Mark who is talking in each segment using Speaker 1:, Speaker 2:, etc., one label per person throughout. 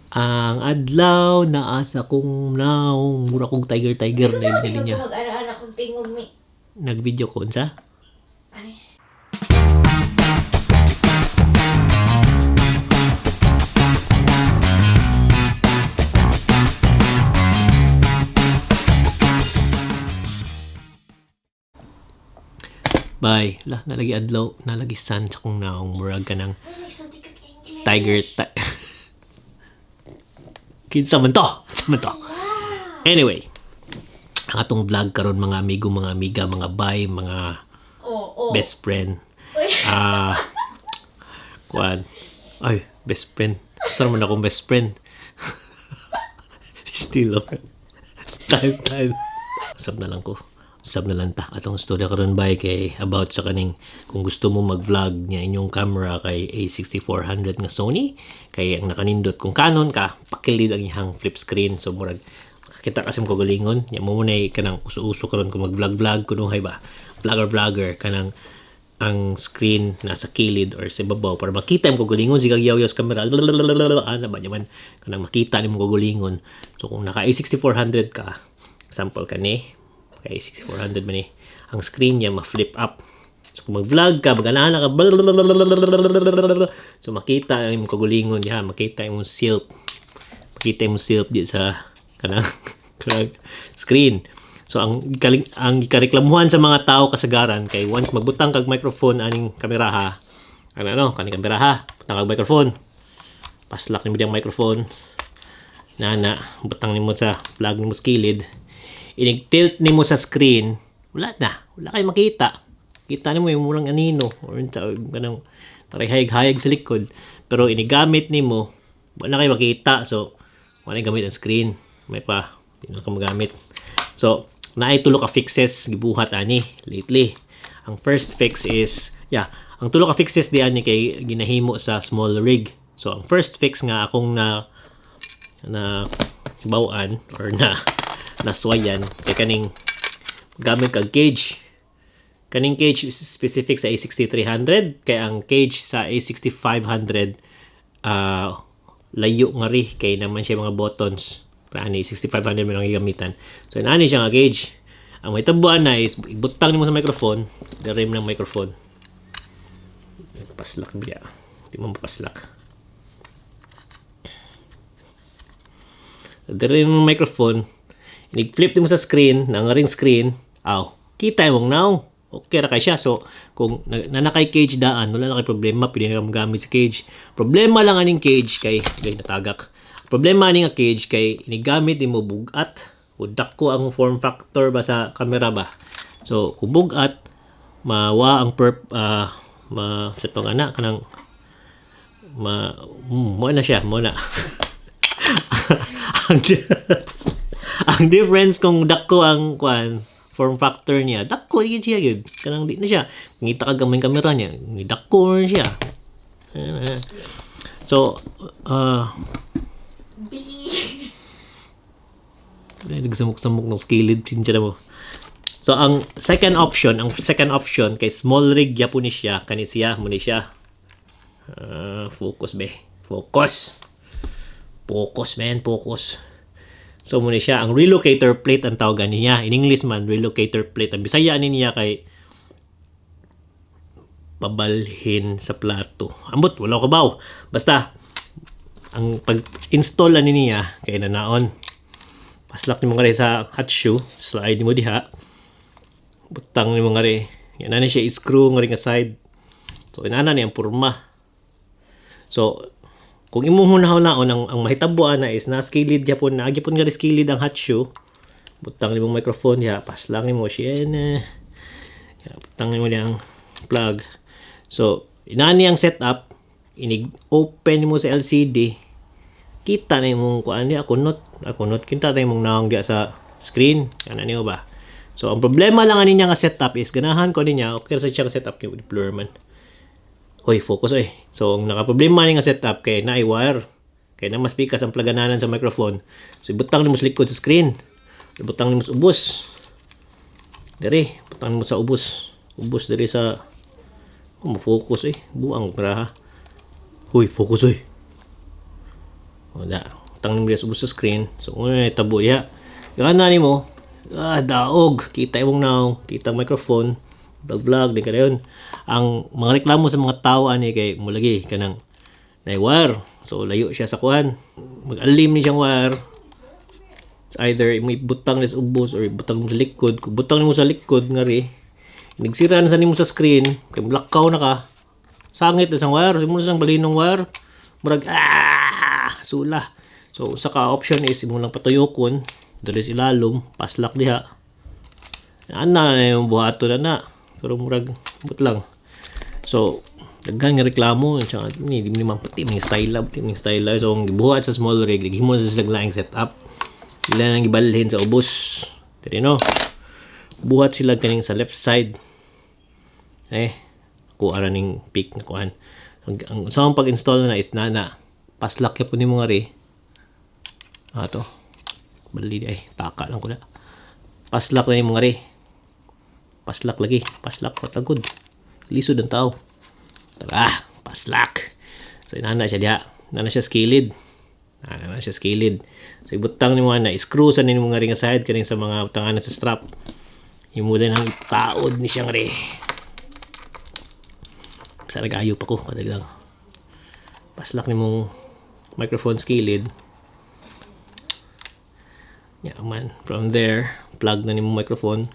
Speaker 1: Ang adlaw naa sa kong naong, mura kong tiger tiger na
Speaker 2: Sabi
Speaker 1: yun
Speaker 2: ko
Speaker 1: niya.
Speaker 2: Mag-ana-ana kong tingog mi.
Speaker 1: Nag-video ko unsa?
Speaker 2: Ay.
Speaker 1: Bye. La, nalagi adlaw, nalagi sun sa kong naong, murag ka ng
Speaker 2: Ay, nagsulti kag English.
Speaker 1: Tiger Kinsa man to? Kinsa man to? Anyway, ang atong vlog karon, mga amigo, mga amiga, mga bay, mga
Speaker 2: Oo. Oh,
Speaker 1: best friend. Ah, kuan. Ay, best friend. Saan man akong best friend? Still on. Time, time. Sab na lang ko. Sab na lang ta. Atong story karon, bay, kay about sa kaning kung gusto mo mag-vlog niya inyong camera kay A6400 nga Sony, kay ang nakanindot kung Canon ka, pakilid ang iyang flip screen, so murag makakita kasi mo kagalingon nya mo muna kanang uso-uso karon kung mag-vlog-vlog kunuhay ba, vlogger vlogger, kanang ang screen nasa kilid or sa ibabaw para makita imong kagalingon, sige yaw sa camera, ana ba man, kanang makita nimo kagalingon. So kung naka A6400 ka, example kani kay A6400 man ni, ang screen niya ma-flip up, so kung mag-vlog ka, maganahan ka, so makita ang imong kagalingon diha, makita imong silk, makita imong silk di sa kanang kanang screen. So ang gikareklamuhan sa mga tao kasagaran kay once magbutang kag microphone aning kamera ha. Ano ano kaning kamera ha, butang kag microphone. Paslak nimo diyang microphone. Nana, butang nimo sa plug nimo sa kilid. Inig tilt nimo sa screen, wala na, wala kay makita. Kita nimo yung murang anino or kanang tarihayag-hayag sa likod. Pero inigamit nimo, wala kay makita. So, wala gamit ang screen. May pa, di na ka magamit. So, naay tulo ka fixes gibuhat ani lately. Ang first fix is, yeah, ang tulo ka fixes di ani kay ginahimo sa small rig. So, ang first fix nga akong na na bawaan or na naswayan kay kaning gamit kag cage. Kaning cage is specific sa A6300 kay ang cage sa A6500 layo nga ri kay naman siya mga buttons. Para ani 6500 man ang gigamitan. So inani siya nga cage. Ang may tabuan na is ibutang nimo sa microphone, the rim ng microphone. Paslak biya. Di mo mapaslak. The rim ng microphone, inig-flip nimo sa screen, nang ring screen, aw, kita imong now. Okay ra kay siya. So, kung nanakay cage daan, wala na kay problema, pwede na ka magamit sa cage. Problema lang aning cage kay, kay natagak. Problema ani nga cage kay inigamit nimo bugat. O dako ang form factor ba sa camera ba. So, kung bugat, mawa ang perp ma sa tong ana kanang ma mo na siya, mo na. Ang difference kung dako ang kuan form factor niya, dako gyud siya gyud. Kanang di na siya. Ngita ka gamay kamera niya, ni dako na siya. So,
Speaker 2: B.
Speaker 1: ay, nagsamok-samok ng skilid tinja na mo. So ang second option kay small rig gyapon ni siya, kani siya, mo ni siya. Focus be. Focus. Focus, man, focus. So mo ni siya ang relocator plate ang tawag niya. In English man, relocator plate. Ang Bisaya ni niya kay pabalhin sa plato. Ambot, wala ko baw. Basta ang pag-install ani niya kay nanaon. Paslak nimo nga sa hot shoe, slide nimo diha. Butang nimo nga ri. Yan na siya screw nga ri nga side. So inana ni ang porma. So kung imong hunahon ang mahitabo ana is na skilid gyapon, na gyapon nga ri skilid ang hot shoe. Butang nimo microphone diha, paslang nimo siya na. Ya, butang nimo diyang plug. So inani ang setup, inig open nimo sa LCD, kita na imong kuan diha, kunot, kunot kita na imong naong diha sa screen, ana niyo ba. So ang problema lang ani niya nga setup is ganahan ko niya, okay sa siya nga setup ni blur man. Hoy, focus oy. So ang nakaproblema ni nga setup kay naay wire. Kay na mas pikas ang plagananan sa microphone. So ibutang nimo sa likod sa screen. Ibutang nimo sa ubos. Diri, butang nimo sa ubos. Ubos diri sa. Oh, mo focus eh. Buang para ha. Hoy, focus oy. O da, tang nimo sa ubos sa screen. So una na tabo diha. Gana nimo, daog, kita imong naong, kita ang microphone, vlog vlog di ka dayon. Ang mga reklamo sa mga tao ani kay mulagi kanang nay wire. So layo siya sa kuan. Mag-alim ni siyang wire. It's either imo ibutang ni sa ubos or ibutang mo sa likod. Kung butang nimo sa likod nga ri, nagsira na sa nimo sa screen, kay blackout na ka. Sangit na sang wire, imo na sang balinong wire. Murag sula. So usa ka option is imo lang patuyokon diri sa ilalom, paslak diha. Ana na yung buhato na na. Pero murag but lang. So daghan nga reklamo tsaka ni di man pati may style pati may style. So ang gibuhat sa small rig, gihimo sa silang laing setup. Ila nang gibalhin sa ubos. Diri no. Buhat sila kaning sa left side. Kuha ra ning pick na kuan. Ang sa akong pag-install na is nana. Paslak po nimo nga ri. Ato. Bali ay taka lang ko na. Paslak na nimo nga ri. Paslak lagi. Paslak patagod. Lisod ang tao. Tara, paslak. So inana siya diha. Inana siya skilled. Inana siya skilled. So ibutang nimo ana, screw sa nimo nga ri nga side kaning sa mga butangan sa strap. Imo din ang taod ni siyang ri. Sa nag-ayo pa ko kadali lang. Paslak nimong microphone skilled. Yeah, man. From there, plug na nimong microphone.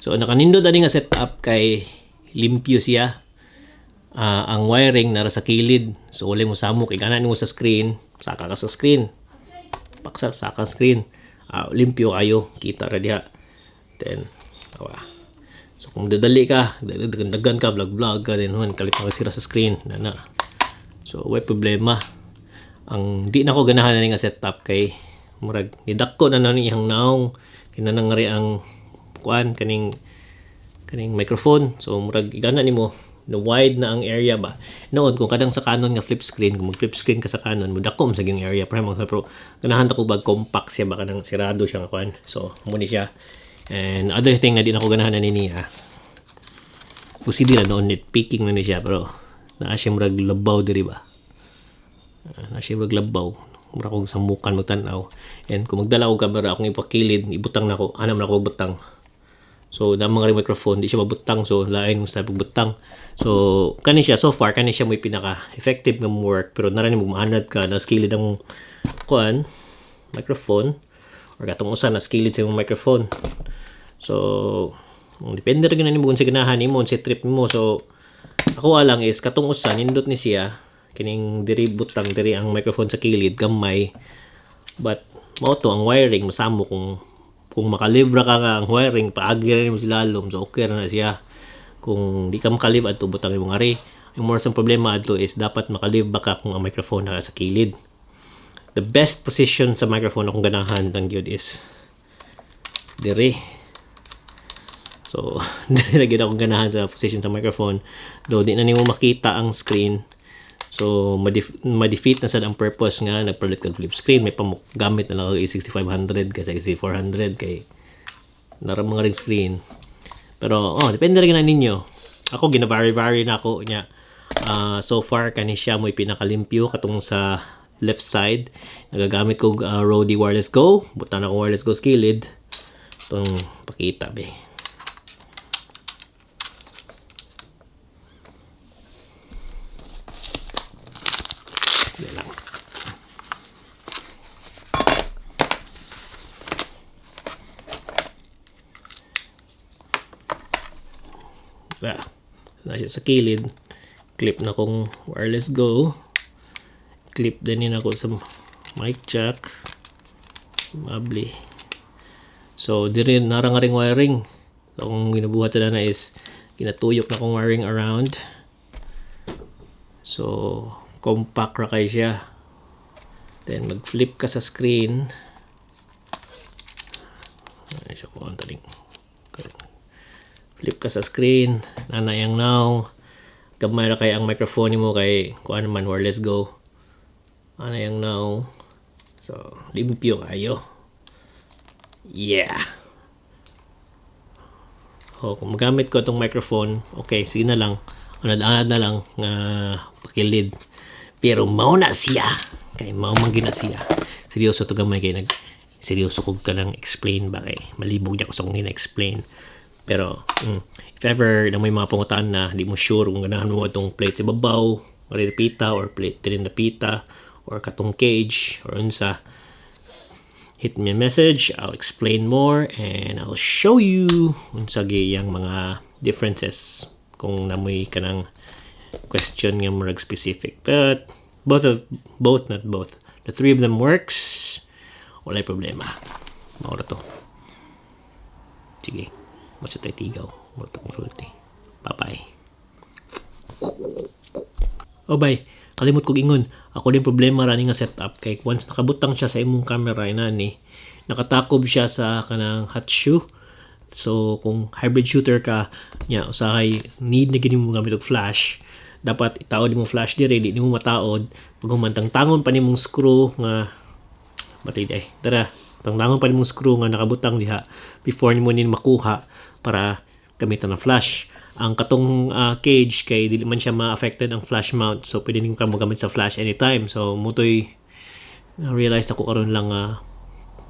Speaker 1: So nakanindot ani nga setup kay limpyo siya. Ang wiring nara sa kilid. So wala mo samok kay gana nimo sa screen, saka ka sa screen. Paksa saka screen. Limpyo kayo, kita ra diha. Then awa. So kung dadali ka, dagdagan ka, vlog vlog ka din human kalit ka sira sa screen na na. So way problema. Ang di na ko ganahan ani nga setup kay murag nidako na na iyang naong kinanang ri ang kuan kaning kaning microphone. So murag igana nimo no wide na ang area ba. Noon kung kadang sa Canon nga flip screen, kung mag flip screen ka sa Canon, mo dako sa gyung area pero mga pero ganahan ta ko bag compact siya ba kanang sirado siya nga kuan. So mo ni siya. And other thing na di na ko ganahan ani niya. Kusi di na noon nitpicking na ni siya pero naa siya murag labaw diri ba. Naa siya murag labaw. Mura kog samukan magtan-aw. And kung magdala og camera akong ipakilid, ibutang nako, ana man ako butang. So na mga microphone di siya mabutang, so lain mo sa pagbutang. So kani siya so far kani siya mo pinaka effective nga work pero nara nimo maanad ka na skilled ang kuan microphone or katong usa na skilled sa imong microphone. So depende ra gyud nimo kung sa ganahan nimo sa trip nimo. So ako lang is katong usa nindot ni siya kining diri butang diri ang microphone sa kilid gamay, but mao to ang wiring masamo kung makalive ra ka nga ang wiring paagi ra nimo sa lalom, so okay ra na siya. Kung di ka makalive adto butang imong ari. Ang more sa problema adto is dapat makalive ba ka kung ang microphone naka sa kilid. The best position sa microphone akong ganahan tang gyud is diri. So diri ra gyud akong ganahan sa position sa microphone. Though di na nimo makita ang screen. So ma-defeat na sad ang purpose nga nagpalit kag flip screen, may pamuk gamit na lang og A6500 kaysa A6400 kay nara mga ring screen. Pero depende rin na ninyo. Ako gina-vary-vary na ako nya. So far kani siya mo'y pinakalimpyo katong sa left side. Nagagamit ko Rode Wireless Go. Butan ako Wireless Go sa kilid. Itong pakita be. Yan lang. Diba? Na siya sa kilid. Clip na kong Wireless Go. Clip din yun ako sa mic jack. Mabli. So, diri nara nga ring wiring. So, kung ginabuhat na na is ginatuyok na kong wiring around. So, compact ra kay siya. Then, mag-flip ka sa screen. Ay, siya ko ang taling. Flip ka sa screen. Nanayang now. Gamay ra kay ang microphone nimo kay kuan man Wireless Go. Anayang now. So, limpyo kayo. Yeah. O, kung magamit ko itong microphone, okay, sige na lang. Anad-anad na lang nga pakilid. Pero mao na siya. Kay mao man gina siya. Seryoso to gamay kay nag seryoso kog kanang explain ba kay malibog niya ko sa kong gina-explain. Pero if ever na may mga pangutan na di mo sure kung ganahan mo atong plate sa babaw, pita or plate din na pita or katong cage or unsa, hit me a message. I'll explain more and I'll show you unsa giyang mga differences kung namoy kanang question nga murag specific. But both of both, not both, the three of them works, walay problema. Mao ra to. Sige, basta tayo tigaw mo to kong sulti. Bye bye. Oh, bye. Kalimot kog ingon. Ako din problema ra ni nga setup kay once nakabutang siya sa imong camera inani, nakatakob siya sa kanang hot shoe. So kung hybrid shooter ka nya usahay need na gini mo gamit og flash, dapat itaod nimo flash dire, di nimo mataod pag humantang tangon pa nimong screw nga batid ay tara, tangtangon pa nimong screw nga nakabutang diha before nimo nin makuha para gamitan ng flash. Ang katong cage kay dili man siya ma-affected ang flash mount, so pwede nimo ka mogamit sa flash anytime. So mutoy realize ako karon lang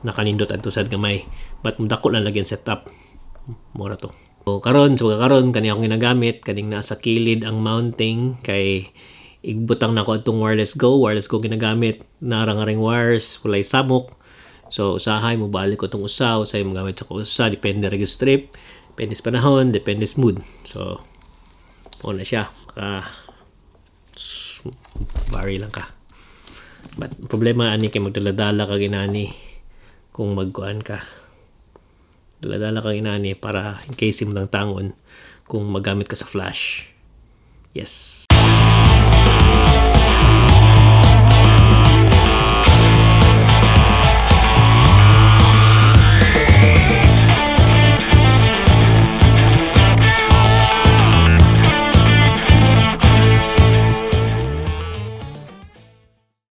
Speaker 1: nakanindot adto sad gamay, but dako lang lagi ang setup. Mura to. So karon, so karon kani akong ginagamit, kaning nasa kilid ang mounting kay igbutang nako atong Wireless Go. Wireless Go ginagamit, nara nga ring wires, walay samok. So usahay mo balik ko tong usa, usahay mo gamit sa usa, depende ra gyud sa trip, depende sa panahon, depende sa mood. So mao na siya, maka vary lang ka. But problema ani kay magdala-dala ka ginani kung magkuan ka. Dala-dala ka ginani para in case mo lang tangon kung magamit ka sa flash. Yes.